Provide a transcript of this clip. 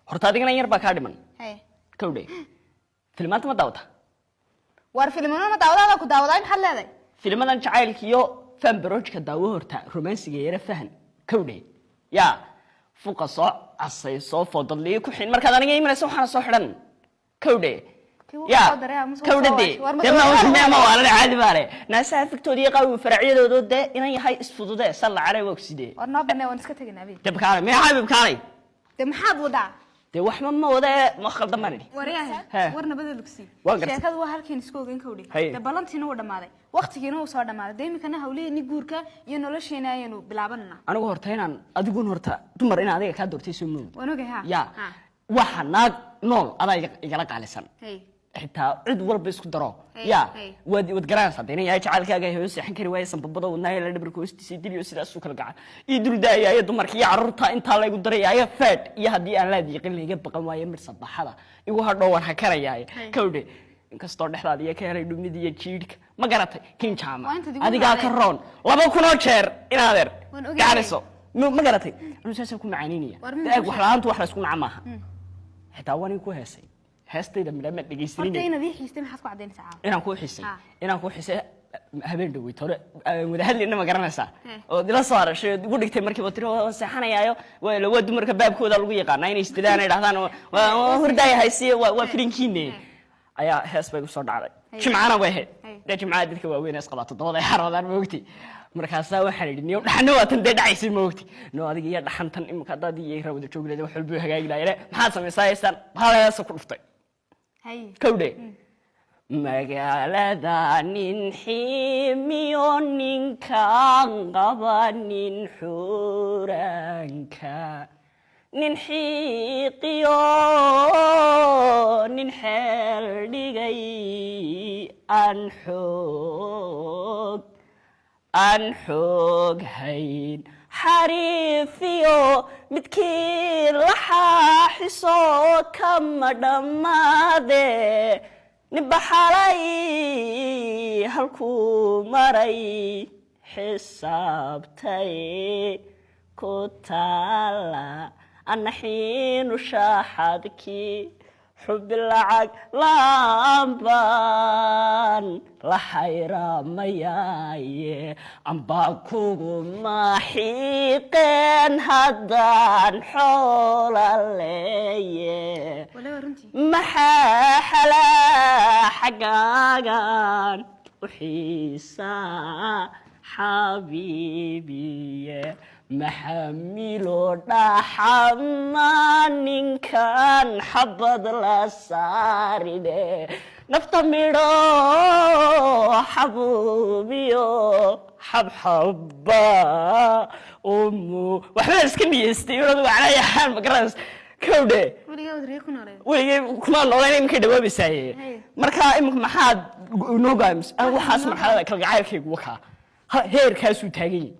Horta adigana in yar baa kaa dhiman. Haye. Kowdhe, filmaanta ma daawata? Waar, filimano ma daawadaada ku daawadaa? Maxaad leedahay? Filmadan jacaylka iyo fan barojka daawo. Horta romansiga yara fahan. Kowdhe, yaa fuqa soo casayso, foodadliyo ku xin markaad aniga imanaysa waxaana soo xidhan. Kowdhe. Kii wuu Ya. soo daray ama soo Kowdhe. soo De. waashay. War ma De. soo Ma ma waalana caadi baale naasaha fiktooda iyo qaawi faracyadooda dee inan yahay isfududee salla calay waa sidee. War, noo banee, waan iska tegaynaa abi. De kaalay mee, xabib, kaalay. De maxaad wadaa? Dee waxba ma wadee, ma khaldan baan idhi. Waryahay. He. War nabada lugsi. Waan gartay. Sheekadu waa halkiin isku ogeyn, kowdhe. Haye. De ballantiina wuu dhammaaday, waqtigiina wuu soo dhammaaday. De iminkana hawlihiini guurka iyo nolosheena ayaynu bilaabanana. Anigu horta inaan adigun horta dumar inaan adiga kaa doortay soo moogid. Waan ogay, ha. Ya. Ha. Waxa naag nool adaa igala qaalisan. Hey. Xitaa cid walba isku daro. Hey, ya. hey. Waad garanaysaa de inan yahay jacaylkaaga hoos seexan kari waaye, sanbabada wadnaayo la dhabarka hoostiisa diliyo sidaasuu kala gacan ii duldaayayo, dumarka iyo carruurta intaa laygu darayaayo, feed iyo haddii aan laad yiqin layga baqan waayo, midh sabaxada igu hadhow waan hakarayaaye. Kowdhe, inkastoo dhexdaada iyo ka helay dhumid iyo jiidhka, ma garatay kin jaama? Waa intaad igu Adigaa ka raacday. roon 2000 oo jeer inaadeer. Waan ogahay. Gacanayso, ma garatay? Anu saasaan ku macaanaynaya. War, Eeg, wax la-aantu wax la isku naca maaha. Xitaa waan in ku heesay heestayda midha ma Horta dhegaysanin. inaad ii xiistay maxaad ku caddaynaysaa caawa? Inaan kuu xisay? Ha. Inaan kuu xisay habeen dhaweyt hore aan wada hadlayna, ma garanaysaa? He. Ood ila soo harashay ood igu dhigtay markiiba tiri waan seexanayaayo. Waa dumarka baabkooda lagu yaqaanaa inay isdilaan, ay dhahdaan waa hurdaaya haysiye, waa filinkiine ayaa hees bay usoo dhacday. Hey. Jimcana way ahayd. Hey. Dee jimcaha dadka waaweyn is qabaa 7da ay xaroodaan, ma ogti? Markaasaa waxaan idhi, niyo dhaxanna waa tan dee dhacaysay, ma ogti? No adiga iyo dhaxantan imika haddaad iyo ira wada joogi lahayd, wax walba hagaagi lahayd. Maxaad samaysaa heestan? Hal heesa ku dhuftay. Haye. Kowdhe, magaalada nin ximiyo ninkaan qaba, nin xuranka, nin xiiqiyo nin xeel dhigay, aan xoog aan xoog hayn, xariifiyo midkii la xaaxiso kama dhammaade, ninba xalay halkuu maray xisaabtay ku taala, anaxiinu shaaxadkii xubi lacag laanbaan la xayramayaaye, ambaa kuguma xiiqeen haddaan xoola leeye. Wala waa runtii. Maxaa xalaa xaggaagan u xiisaa xabiibiye, maxamilo dhaxama ninkan xabad la saarine, nafta midho xabuubiyo xabxabba umu waxbaa iska niyeystay unadu macnayahaan, ma garanaysa? Kowdhe. Weligaa wadriye ku nooleed? Weligay kuma nooleyn, iminkay dhawaabaysaaye. Hey. Marka imika maxaad inoo go'aamisay? Anigu waxaas marxalada kalgacaylkaygu wakaa heerkaasuu taagan yahay.